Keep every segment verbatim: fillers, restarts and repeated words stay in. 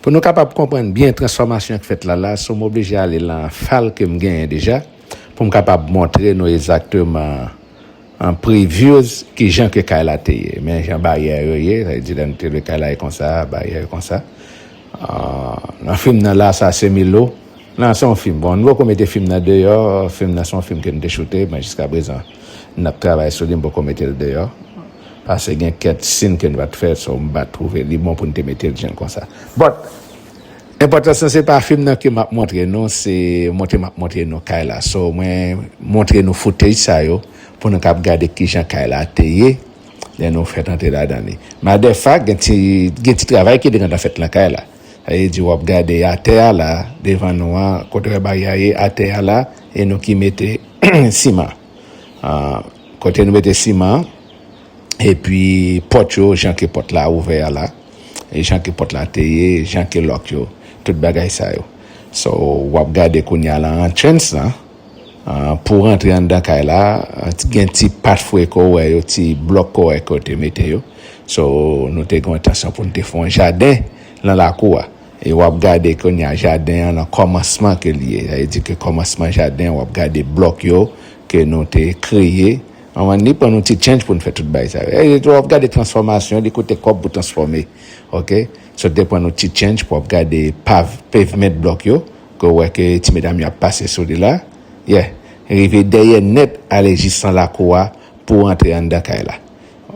Pou nou kapab konprann byen transfòmasyon k fèt la la, so m oblije ale lan fal ke m genyen deja, pou m kapab montre nou egzakteman an previews kijan ke kay la te ye. Men jan baryè yo ye, sa vle di lè nou te lwe kay la e konsa, baryè yo konsa. Ah, nan fim nan la, sa se Milo. Nan se yon fim. Bon, nou poko mete fim nan deyò, fim nan se yon fim ke nou te choute, men jiska prezan n ap travay sou li, m poko mete l deyò. Paske gen kèk scene ke nou pa t fè, so m pa t twouve li bon pou n te mete l jan konsa. But, enpòtans lan se pa fim nan ke m ap montre nou, se montre m ap montre nou kay la. So, mwen montre nou footage sa yo pou nou kab gade kijan kay la te ye lè nou fèt antre ladan li. Madèfak, gen ti, gen ti travay ki te gentan fèt lan kay la. Sa vle di w ap gade atè a la, devan nou an, kote w wè baryè a ye, atè a la, e nou ki mete siman. Ah, kote nou mete siman an, epi pòt yo, jan ke pòt la ouvè a la, e jan ke pòt la te ye, jan ke lòk yo, tout bagay sa yo. So, w ap gade kounye a lan entrance lan, ah, pou rantre anndan kay la, ah, gen ti pathway ke w wè yo, ti blòk ke w wè ke yo te mete yo. So, nou te gen entansyon pou n te fè yon jaden lan lakou a. E w ap gade kounye a jaden an nan kòmansman ke li ye. Sa vle di ke kòmansman jaden an, w ap gade blòk yo ke nou te kreye. Anvan li pran nou ti change pou n fè tout bagay sa yo. E w ap gade transfòmasyon, li koute kòb pou transfòme. Oke? So, te pran nou ti change pou w ap gade pav-, pavement blòk yo, ke w wè ke ti medam yo ap pase sou li la. Yeah. Rive dèyè nèt, ale jis lan lakou a pou w antre anndan kay la.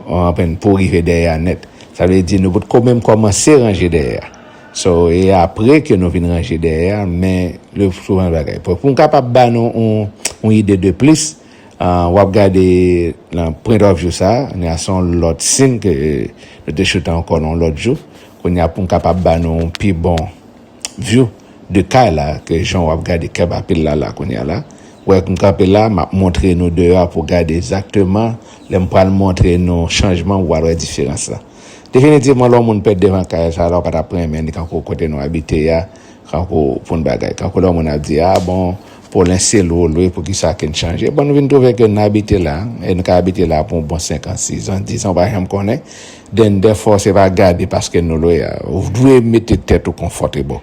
Anfen, pou rive dèyè a nèt. Sa vle di nou potko menm kòmanse ranje dèyè a. So, e apre ke nou vin ranje dèyè a, men le souvan bagay. Pou, pou m kapab ba nou yon, yon ide de plis, ah, w ap gade nan point of view sa, kounye a se yon lòt scene ke nou te choute ankò yon lòt jou. Kounye a pou m kapab ba nou yon pi bon view de kay la, ke jan w ap gade kèb apil la la kounye a la. Wè m kanpe la, m ap montre nou deyò a pou gade egzakteman lè m pral montre nou chanjman, ou pral wè diferans la. Definitivman, lè yon moun pèt devan kay sa la, ou pa t ap renmen li kankou kote nou abite a, kankou pou n bagay. Kankou lè yon moun ap di, a bon, Paulin se lwe w lwe, poukisa ke n chanje? Bon, nou vin twouve ke n abite la, e n ka abite la pou yon bon senk an, sis an, dis an, ou pa janm konnen. Then, therefore, se pa gade paske nou lwe a. Ou dwe mete tèt ou comfortable.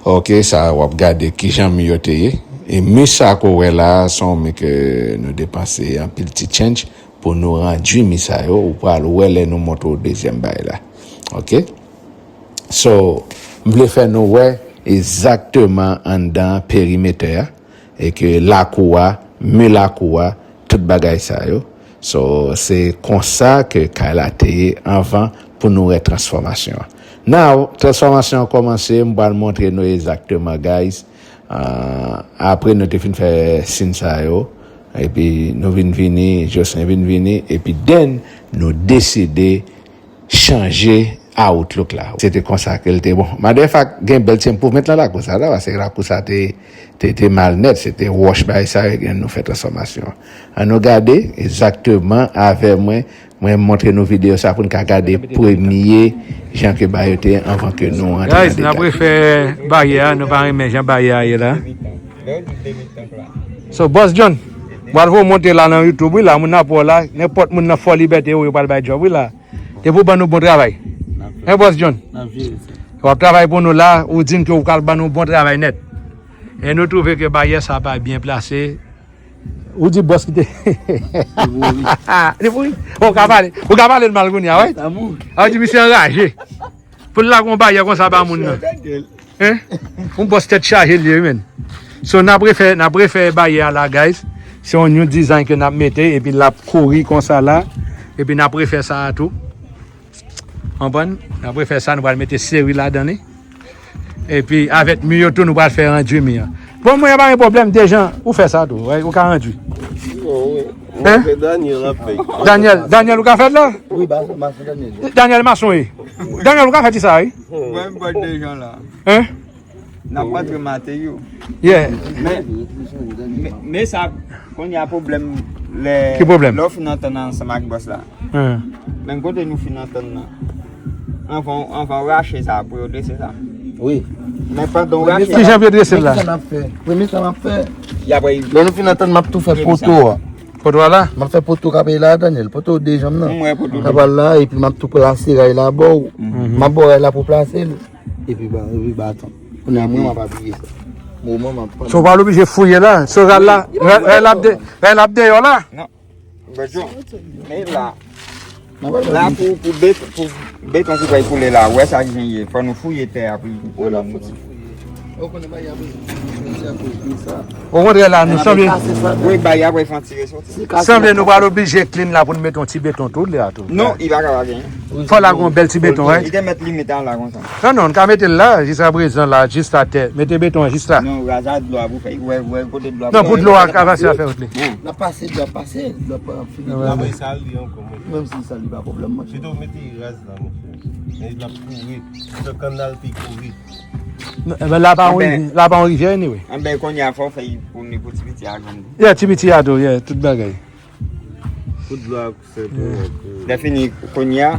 Oke, sa w ap gade kijan mi yo te ye. E mi sa ke w wè la, se yon mi ke nou depanse anpil ti change pou nou randui mi sa yo. Ou pral wè lè nou montre w dezyèm bagay la. Oke? So, m vle fè nou wè egzakteman anndan perimetè a, e ke lakou a, mi lakou a, tout bagay sa yo. So, se konsa ke kay la te ye anvan pou nou wè transfòmasyon an. Now, transfòmasyon an kòmanse, m pral montre nou egzakteman, guys. Ah, apre nou te fin fè scene sa yo, epi nou vin vini, Jocelyn vin vini, epi then nou deside chanje outlook la. Se te konsa ke l te bon. Madèfak, gen bèl ti enpwouvman lan lakou sa la, paske lakou sa te, te, te mal nèt, se te wòch bagay sa yo, gen nou fè transfòmasyon. Ann nou gade egzakteman avè mwen, mwen montre nou videyo sa pou n ka gade premye jan ke bagay yo te ye anvan ke nou antre nan detay. Guys, n ap refè baryè a, nou pa renmen jan baryè a ye la. So, Boss John, pral voye w monte la nan YouTube, wi la, moun ap wè w la, nenpòt moun nan Fò Libète yo, yo pral bay djòb, wi la. Te pou ban nou bon travay. Hein, Boss John? W ap travay pou nou la, ou di n ke w pral ban nou bon travay nèt. E nou twouve ke baryè sa pa byen plase. Ou di bòs ki te. Li pouri. Ou ka pale, ou ka pale l mal kounye a, wi. Sa bon. A, ou di misye anraje. Pou l lage yon baryè konsa ba moun nan. Hein? Yon bòs tèt chaje l ye, wi, menn. So, n ap refè, n ap refè baryè a la, guys. Se yon new design ke n ap mete, epi l ap kouri konsa la. Epi n ap refè sa a tou. Konprann? N ap refè sa, nou pral mete seri ladan li. Epi, avèk mi yo tou, nou pral fè randui mi an. Bon, mwen, pa gen pwoblèm, Dejan, ou fè sa tou, wi, ou ka randui. Bon, wi. Hein? Mwen fè Daniel ap fè. Daniel, Daniel, ou ka fè l la? Wi, ba, ba, se Daniel. Daniel mason, wi. Daniel, ou ka fè ti sa, wi. Mwen, mwen Dejan la. Hein? N ap rantre materyo. Yeah. Men, men, men sa, kounye a pwoblèm lè, ki pwoblèm? Lè w fin antann ansanm ak bòs la. Hein. Men kote nou fin antann nan. Anvan, anvan w rache sa pou yo drese sa. Wi. Men pandan w rache sa. Kijan pou yo drese l la? Premye sa m ap fè. Premye sa m ap fè. Y ap. Lè nou fin antann, m ap tou fè poto a. Poto a la? M ap fè poto k ap la, Daniel. Poto de janm nan. M wè poto. K ap la, epi m ap tou plase ray la ba w. M ap ba w ray la pou plase l. Epi ba, epi baton. Kounye a mwen, m ap apiye sa. Moman m ap pann. So, w pral oblije fouye la. So, ral la, ral, ral ap de-, ral ap deyò la. Non. Bèt yo. Men la. La pou, pou bet-, pou beton ki pral koule la. Ou wè sa ki genyen. Fò nou fouye tè a pou. Ou la fouti fouye. Ou konnen bagay a bezwen fouye, se akoz de sa. Okontrè la, nou sanble. Wi, bagay a pral fè yon ti resoti. Sanble nou pral oblije clean la pou n mete yon ti beton tou, la tou. Non, li pa ka pa genyen. Fò la gon bèl ti beton, right? Li te mèt limit an la konsa. Non, non, n ka mete l la, jiskaprezan la, jis atè. Mete beton an jis la. Non, raza dlo a pou fè, wè, wè, kote dlo a. Non, pou dlo a ka pase a fè wout li. N ap pase, dlo ap pase, dlo ap fini. Apre sa, li ankò, monchè. Menm si sa, li pa pwoblèm, monchè. Pito mete raz la, monchè. Men l ap kouri. Se kannal pi kouri. Non, e ben, la pa yon rivyè, la pa yon rivyè, anyway. Anben, kounye a, fò w fè pou ni pou ti piti a grann. Yeah, ti piti a tou, yeah, tout bagay. Pou dlo a, se tou. Lè fini, kounye a,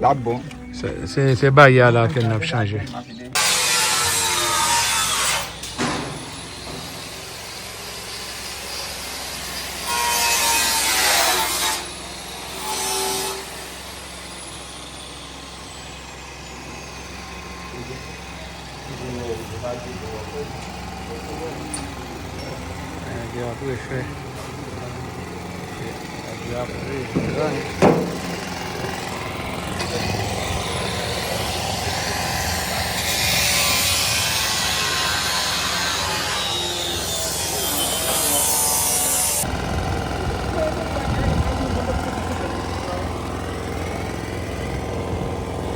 l ap bon. Se, se, se baryè a la ke n ap chanje.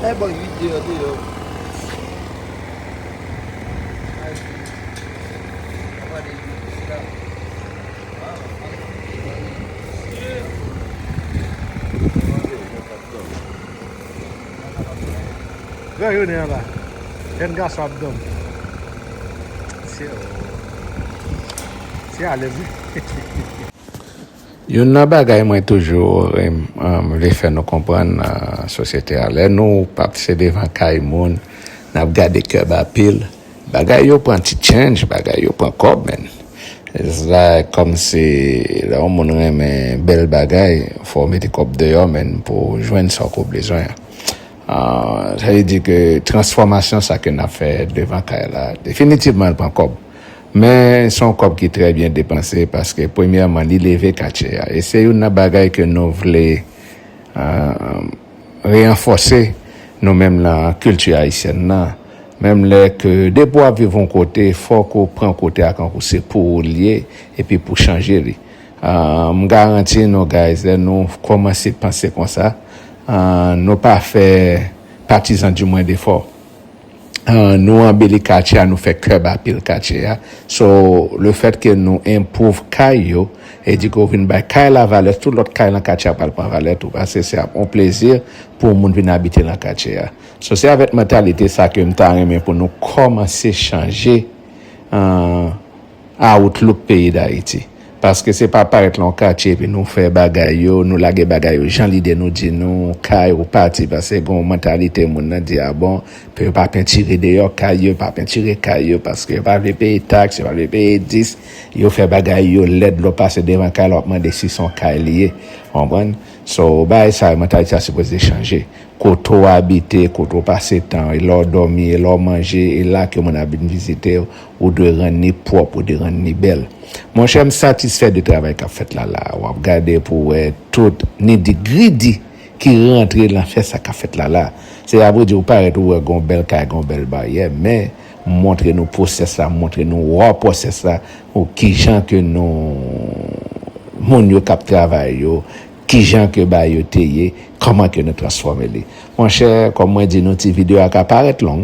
Ay, bon, uit deyò, deyò. Gran jounen an la. Jèn gason ap dòmi. Misye, misye alèz wi. Youn nan bagay mwen toujou renm-, um, vle fè nou konprann nan sosyete a, lè nou pase devan kay moun, n ap gade kèb apil, bagay yo pran ti change, bagay yo pran kòb, men. It's like kòmsi lè yon moun renmen bèl bagay, fò w mete kòb deyò, men, pou w jwenn sa w ko bezwen an. Ah, sa vle di ke transfòmasyon sa ke n ap fè devan kay la, definitivman l pran kòb. Men se yon kòb ki trè byen depanse paske premyèman li leve katye a. E se youn nan bagay ke nou vle, ah, reyanfòse nou menm nan kilti ayisyèn nan. Menm lè ke depi w ap viv yon kote, fòk ou pran kote a kankou se pou ou l ye, epi pou chanje li. Ah, m garanti nou, guys, lè nou kòmanse panse konsa, ah, nou pa fè patizan di mwen defò. Ah, nou anbeli katye a, nou fè kèb apil katye a. So, lefètke nou improve kay yo, e di ke w vin bay kay la valè, tout lòt kay nan katye a pral pran valè tou, paske se ap yon plezi pou yon moun vin abite nan katye a. So, se avèk mantalite sa ke m ta renmen pou nou kòmanse chanje, ah, outlook peyi Dayiti. Paske se pa parèt lan yon katye epi nou fè bagay yo, nou lage bagay yo jan lide nou di nou, kay ou pati, paske gen yon mantalite moun nan di, a bon, ke yo pa pentire deyò kay yo, yo pa pentire kay yo, paske yo pa vle peye taks, yo pa vle peye dis, yo fè bagay yo lèd, lè w pase devan kay la, w ap mande si se yon kay li ye, w konprann? So, bagay sa yo, mantalite sa sipoze chanje. Kote w abite, kote w pase tan, e lè w dòmi, e lè w manje, e la ke moun ap vin vizite w, ou dwe rann li pwòp, ou dwe rann li bèl. Monchè, m satisfè de travay k ap fèt la la. W ap gade pou w wè tout nidi gridi ki rantre nan fè sa k ap fèt la la. Se a pou di ou parèt ou wè gon bèl kay, gon bèl baryè, men montre nou pwosès la, montre nou raw pwosès la, ou kijan ke nou, moun yo k ap travay yo, kijan ke bagay yo te ye, kòman ke nou transfòme li. Monchè, kòm mwen di nou, ti videyo a ka parèt long,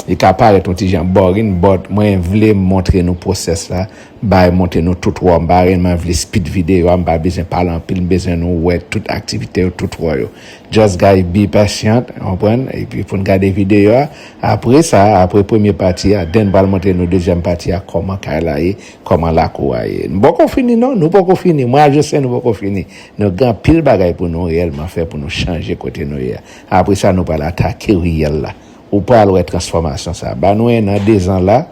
li ka parèt yon ti jan boring, but mwen vle montre nou pwosès la, bay montre nou tout raw, m pa reyèlman vle speed videyo a, m pa bezwen pale anpil, m bezwen nou wè tout aktivite yo, tout raw yo. Just guys, be patient, w konprann? Epi pou n gade videyo a, apre sa, apre premye pati a, then m pral montre nou dezyèm pati a, kòman kay la ye, kòman lakou a ye. Nou poko fini non, nou poko fini. Mwen ak Jocelyn, nou poko fini. Nou gen anpil bagay pou nou reyèlman fè, pou nou chanje kote nou ye a. Apre sa, nou pral atake riyèl la. Ou pral wè transfòmasyon sa. Ba nou en an, de zan la,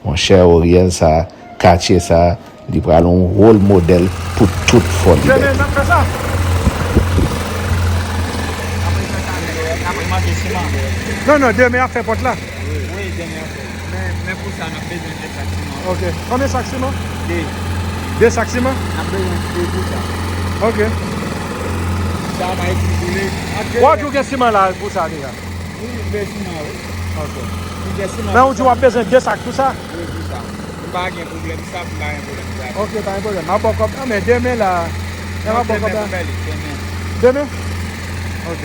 monchè, riyèl sa, katye sa, li pral yon wòl modèl pou tout Fò Libète. Demen n ap fè sa. Non, non, demen ap fè pòt la. Wi, demen ankò. Men, men pou sa, n ap bezwen de sak siman. Ok. Konbyen sak siman? De. De sak siman? N ap bezwen de pou sa. Ok. Sa va eti boule. W ap di w gen siman la pou sa deja? Wi, m gen siman, wi. Ok. M gen siman. Men ou di w ap bezwen de sak pou sa? Wi, pou sa. M pa gen pwoblèm sa, m pa gen pwoblèm sa. Ok, pa gen pwoblèm. M ap ba w kòb nan, men demen la. Lè m ap ba w kòb la. Demen? Ok.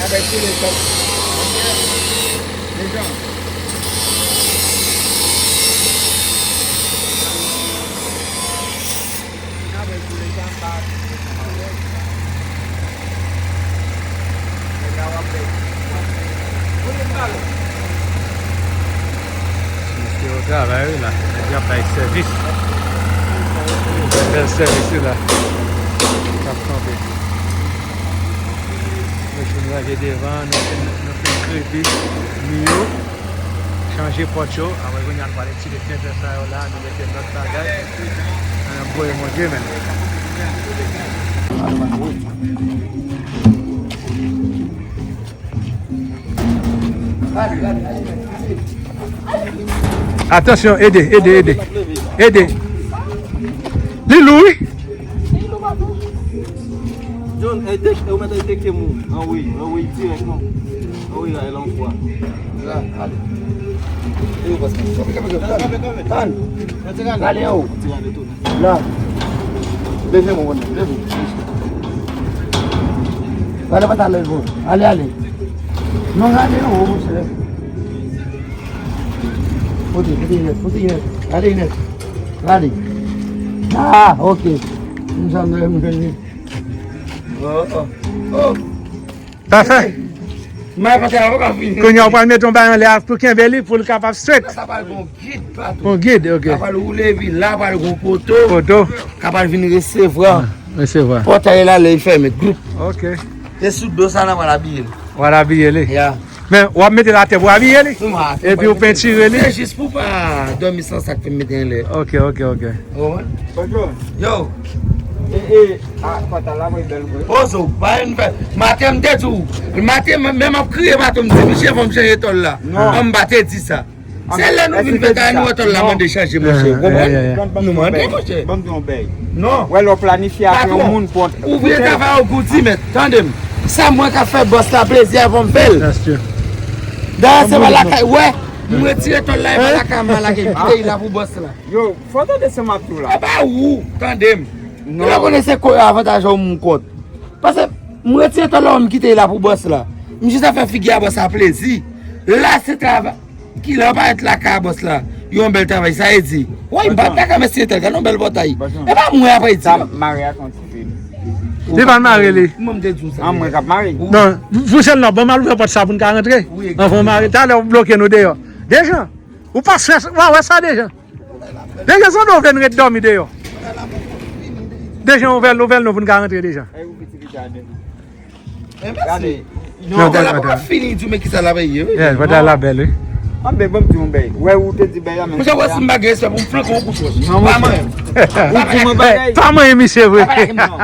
Avèk tou le kòb. Dejan. Mesye yo travay wi la, nèg yo ap bay sèvis. Bèl sèvis wi la. K ap kanpe. Nou fin ranje devan, nou fin, nou fin krepi mi yo. Chanje pòt yo. Apre kounye a nou pral etire tenten sa yo la, nou mete lòt bagay. Ann voye monte men. Atansyon, ede, ede, ede. Ede. Li lou wi. John, e tek, e ou mèt e teke mou. Anwi, anwi, dirèk non. Anwi, la, e lan fwa. La, ale. E ou pas. Kanpe, kanpe, kanpe. Tann. Ale anwo. La. Leve mwen, leve. Ale, pa ta leve. Ale, ale. Non, ale anwo, monchè. Pote, pote Inès, pote Inès. Ale, Inès. Ale. Ah, ok. M janm lè m jwenn li. Oh, oh, oh. Pafè. Mwen pa ka, pa ka fini. Kounye a, w pral mete yon bagay anlè a pou kenbe li, pou l kapab straight. Sa pral gon gid patou. Yon gid, ok. Sa pral woule epi la pral gon poto. Poto. Ka pral vin resevwa. Ah, resevwa. Pòtay la lè l fèmen. Group. Ok. Se sou do sa nan pral abiye l. W al abiye li. Ya. Men, w ap mete l atè pou abiye li? Epi w pentire li? Se jis pou pa dòmi san sa k fè m mete anlè. Ok, ok, ok. Ou konprann? Yo. E, e, a, pòtay la voye bèl vre. Poze w, pa yon fè. Maten m te di w. Maten, men m ap kriye maten, m di, "Miche, fò m chanje tòl la." Non. An m pa te di sa. Se lè nou vin fè kay nou wè tòl la mande chanje, monchè. Ou konprann? Nou mande, monchè. Ban m di yon bèy. Non. Wè, lè w planifye ak yon moun pou yon. Ouvriye travay ou gouti, mèt. Tande m. Sa mwen ka fè bòs la plezi a, fò m fè l. Dayè, se pa lakay, wè. M retire tòl la, e pa lakay m al lage, m kite l la pou bòs la. Yo, fò tande sa m ap di w la. E pa ou, tande m. Non. Ou pa konnen se ko avantaj ou moun kont. Paske m retire tòl la, m kite l la pou bòs la. M jis ap fè figi a bòs la plezi. La, se travay. Kilè w parèt lakay a bòs la? Yon bèl travay, sa e di. Woy, m pa t lakay mesye tèl, gade yon bèl pòtay. E pa mwen ap di. Sa mare ak yon ti fil. Li pa mare li. Mwen m te di w sa. An mwen k ap mare. Non, pou sèl non, ban m al ouvè pòt sa pou n ka rantre. Anvan w mare, talè w bloke nou deyò. Dejan, ou pa fè, w a wè sa Dejan. Dejan, se w vle n ret dòmi deyò. Dejan, ouvè l, ouvè l non pou n ka rantre Dejan. Gade. Non, pòtay la poko fini di w men kisa l ap ye, wi. Yeah, pòtay la bèl, wi. Anben, ban m di yon bèy. Wè, ou te di bèy la, men. Monchè, wè si m pa gen respè pou m flanke w kout wòch. Non, pa manyen m. Ou di mwen bagay. Pa manyen misye vre. Pa manyen m, non.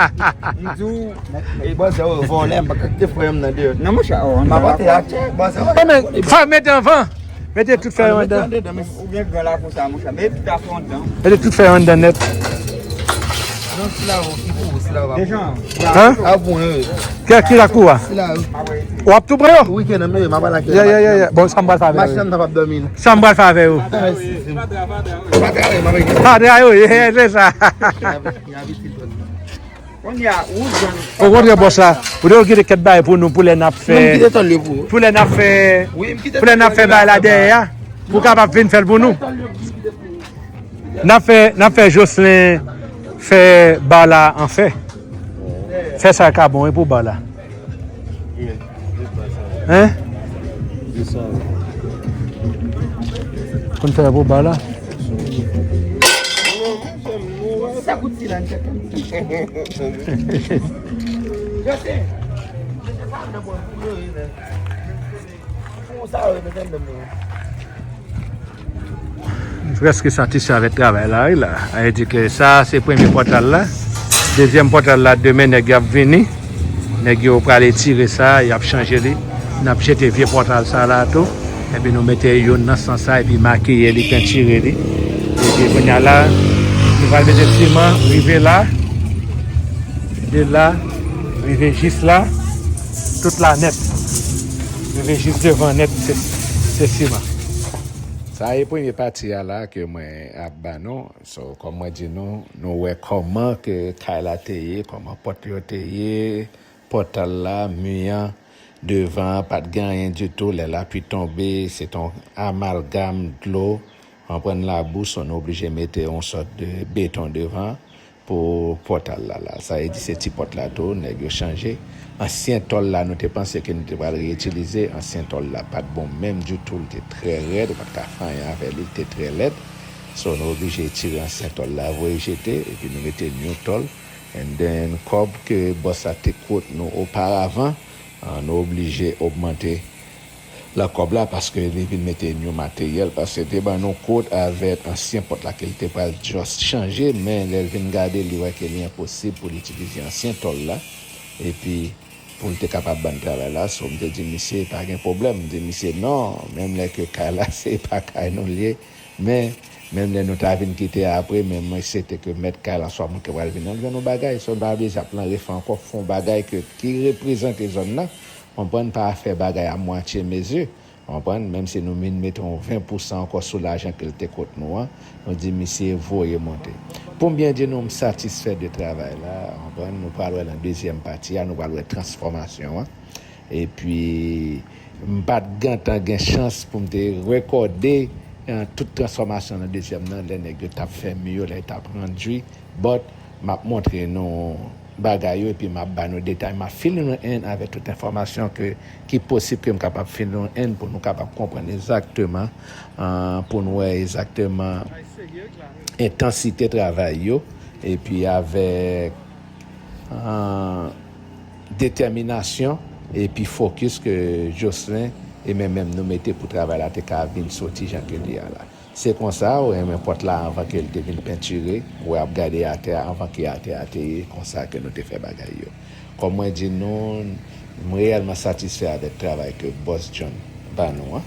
M di w, e bòzè, vòlè, m pa ka kite frè m nan deyò. Non, monchè, oh, m pa pote atè, bòzè. Anben, fò mete anvan. Mete tout fè yo anndan. Ou gen gran lakou sa, monchè. Mete tout afè anndan. Mete tout fè yo anndan nèt. Non, sila yo ki pou ou, sila yo pa pou ou. Dejan. Hein? A bon, wi. Kè ki lakou a? Sila yo. W ap tou pran yo? Wi, kè nan men, m ap al ak yo. Yeah, yeah, yeah, yeah. Bon, sa m pral fè avè yo. Machin nan p ap dòmi, non. Sa m pral fè avè yo. Pa travay, m ap. Pa travay, wi, yeah, se sa. Okontrè, bòs la, ou te kite kèk bagay pou nou, pou lè n ap fè, pou lè n ap fè, pou lè n ap fè bagay la dèyè a, pou kapab vin fè l pou nou. N ap fè, n ap fè Jocelyn fè ba la an fè. Fè sa ka bon, wi, pou ba la. Hein? Konn fè pou ba la. Sa kout ti la, n tèt. Jose, Jose, sa nan bon pou yo, wi, men. Pou sa, wi, men, tande m, wi. M prèske satisfè avèk travay la, wi, la. Sa vle di ke sa, se premye pòtay la. Dezyèm pòtay la, demen nèg y ap vini. Nèg yo pral etire sa, y ap chanje li. N ap jete vye pòtal sa la tou. Epi nou mete youn nan sans sa, epi makiye li, pentire li. Epi kounye a la, nou pral mete siman, rive la. De la, rive jis la. Tout la nèt. Rive jis devan nèt, se, se siman. Sa e premye pati a la ke mwen ap ba nou. So, kòm mwen di nou, nou wè kòman ke kay la te ye, kòman pòt yo te ye, pòtal la, mi an, devan an, pa t gen anyen ditou. Lè lapli tonbe, se t on amalgam dlo, konprann, labou, so nou oblije mete yon sòt de beton devan pou pòtal la la. Sa vle di se ti pòt la tou, nèg yo chanje. Ansyen tòl la, nou te panse ke nou te pral reyitilize. Ansyen tòl la pa t bon menm ditou, li te trè rèd, ou pa t ka fè anyen avè li, li te trè lèd. So, nou oblije tire ansyen tòl la, voye jete, epi nou mete new tòl. And then, kòb ke bòs la te kwot nou oparavan, ah, nou oblije ogmante la kòb la paske li vin mete new materyèl, paske te ban nou kwot avèk ansyen pòt la ke li te pral just chanje, men lè l vin gade, li wè ke li enposib pou l itilize ansyen tòl la, epi pou l te kapab ban n travay la. So, m te di misye, pa gen pwoblèm. M di misye, non, menm lè ke kay la, se pa kay nou l ye, men, menm lè nou ta vin kite apre, men mwen swete ke mèt kay la swa moun ki pral vin nan, l jwenn yon bagay. So, n pa oblije ap nan refè ankò, fè yon bagay ke, ki reprezante zòn nan. Konprann, pa fè bagay a mwatye mezi. Konprann, menm si nou vin mete yon ven pousan ankò sou lajan ke l te kwot nou an, nou di misye voye monte. Pou m byen di nou, m satisfè de travay la, konprann, nou pral wè nan dezyèm pati a, nou pral wè transfòmasyon an. Epi, m pa t gentan gen chans pou m te rekòde, eh, tout transfòmasyon nan dezyèm nan, lè nèg yo t ap fè mi yo, lè yo t ap randri, but m ap montre nou bagay yo, epi m ap ba nou detay, m ap fill nou in avèk tout enfòmasyon ke, ki posib ke m kapab fill nou in pou nou kapab konprann egzakteman, eh, pou nou wè egzakteman entansite travay yo, epi avèk, eh, detèminasyon epi fokis ke Jocelyn e mwen menm nou mete pou travay la te ka vin soti jan ke li a la. Se konsa, ou renmen pòt la anvan ke l te vin pentire, ou ap gade atè a anvan ke atè a te ye, konsa ke nou te fè bagay yo. Kòm mwen di nou, m reyèlman satisfè avèk travay ke Boss John ba nou an.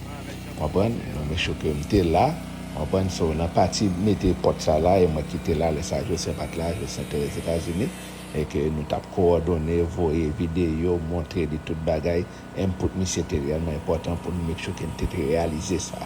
Konprann? Nou make sure ke m te la, konprann? So, nan pati mete pòt sa la, e mwen ki te la, lè sa Jocelyn pa t la, Jocelyn te Ozetazini, e ke nou t ap kowòdone, voye videyo, montre li tout bagay, input misye te reyèlman enpòtan pou nou make sure ke n te reyalize sa.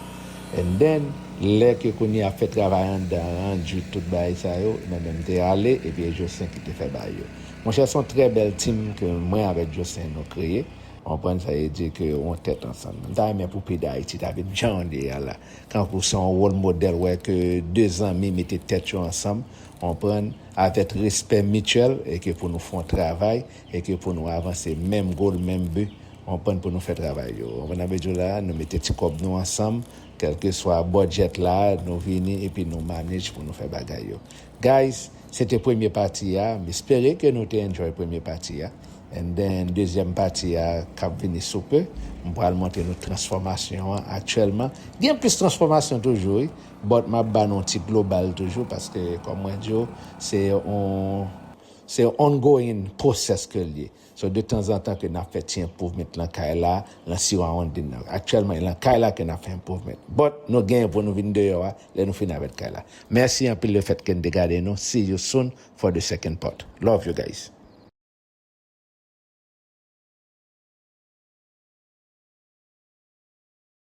And then, lè ke kounye a ap fè travay anndan, randri tout bagay sa yo, mwen menm te ale, epi e Jocelyn ki te fè bagay yo. Monchè, se yon trè bèl team ke mwen avèk Jocelyn nou kreye. Konprann, sa vle di ke yon tèt ansanm. M ta renmen pou peyi Dayiti ta vin jan l ye a la. Kankou se yon wòl modèl, wè ke de zanmi mete tèt yo ansanm, konprann, avèk respè mityèl, e ke pou nou fè yon travay, e ke pou nou avanse menm goal, menm bi, konprann, pou nou fè travay yo. Konprann, sa vle di la, nou mete ti kòb nou ansanm, kèlkeswa budget la, nou vini, epi nou manage pou nou fè bagay yo. Guys, se te premye pati a. M espere ke nou te enjoy premye pati a. And then, dezyèm pati a k ap vini sou pe, m pral montre nou transfòmasyon an aktyèlman. Gen plis transfòmasyon toujou, wi. But m ap ba nou ti global toujou, paske, kòm mwen di w, se yon, se yon ongoing process ke l ye. So, de tanzantan ke n ap fè ti improvement lan kay la, lan surrounding nan. Aktyèlman, e lan kay la ke n ap fè improvement. But, nou genyen pou nou vin deyò a, lè nou fin avèk kay la. Mèsi anpil lefèt ke n te gade nou. See you soon for the second part. Love you guys.